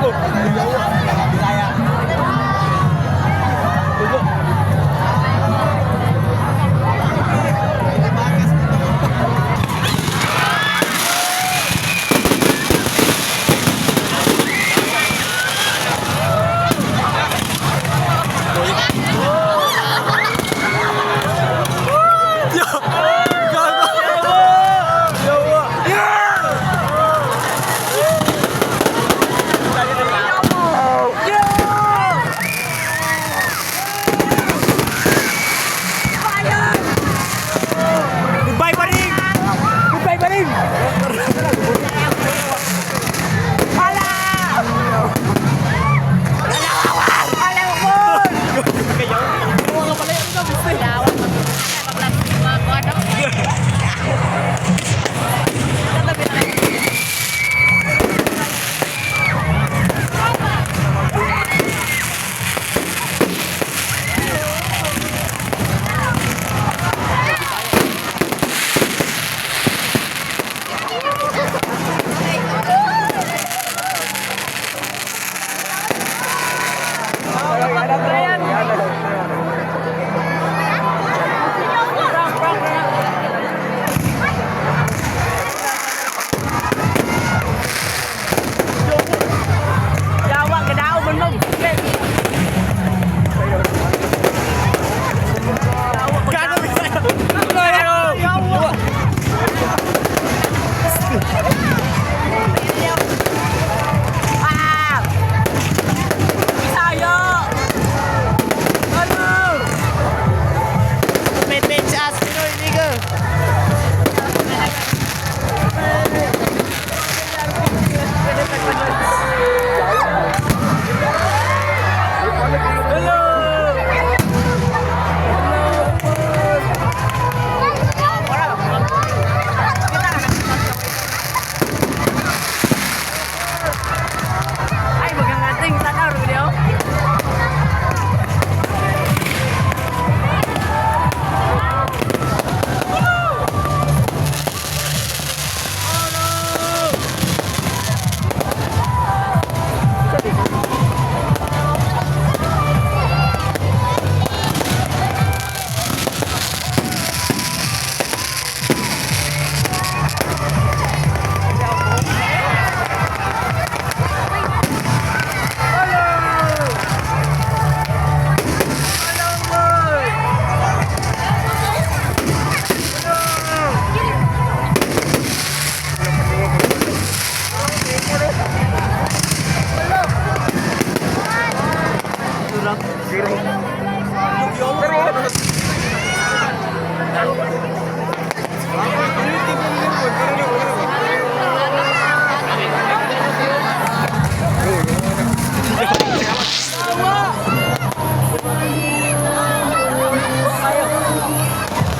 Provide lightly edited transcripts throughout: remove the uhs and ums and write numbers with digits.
Gago. Bisaya. Dugo. Gago. Yeah! Goodbye, Paring! Goodbye, Paring! Yawa, gadao man mo. Gago, Bisaya! Yawa! Ah! Bisaya! Ano? May bitch ass Pinoy, nigga! Hello! Ay, magangating tanaw video.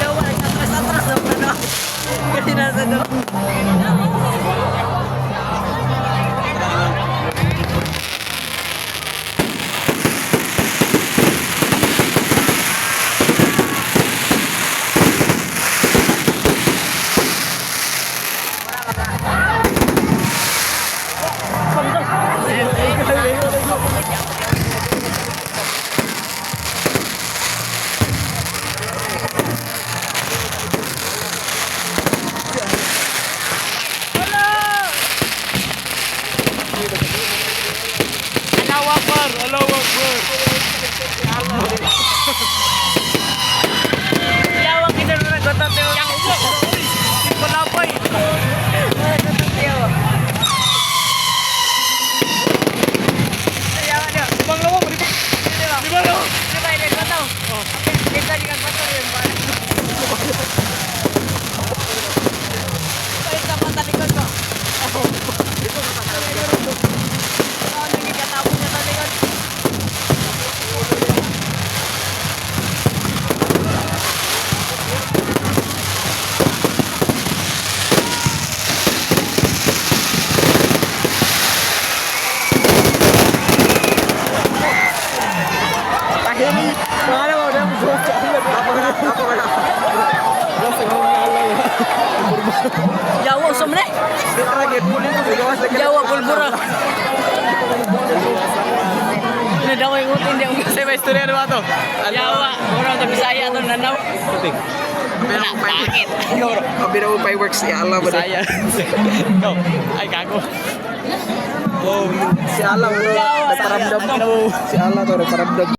Yawa, nag-atras-atras na ano. Kasi nasa doon. Allahu Akbar! Allahu Akbar! Yawa, kita na nagotot niyo. Palapay! Nagotot niyo. Yawa niyo. Ibang lawa, di ba? Di ba? Di ba lawa? Di ba, di ba to? Kita di kang bato yun ba? Ay, sa patalikod ko. Oh, nagkikatapon niya talikod. Yawa, usam na eh. Yawa, pulbura. pa istorya naman to. Yawa, mura sa Bisaya to nanaw. Wala, bakit? Abi na mo fireworks si Allah ba? Bisaya. Go. Ay, gago. Si Allah bro. Nagparamdam. Si Allah to nagparamdam.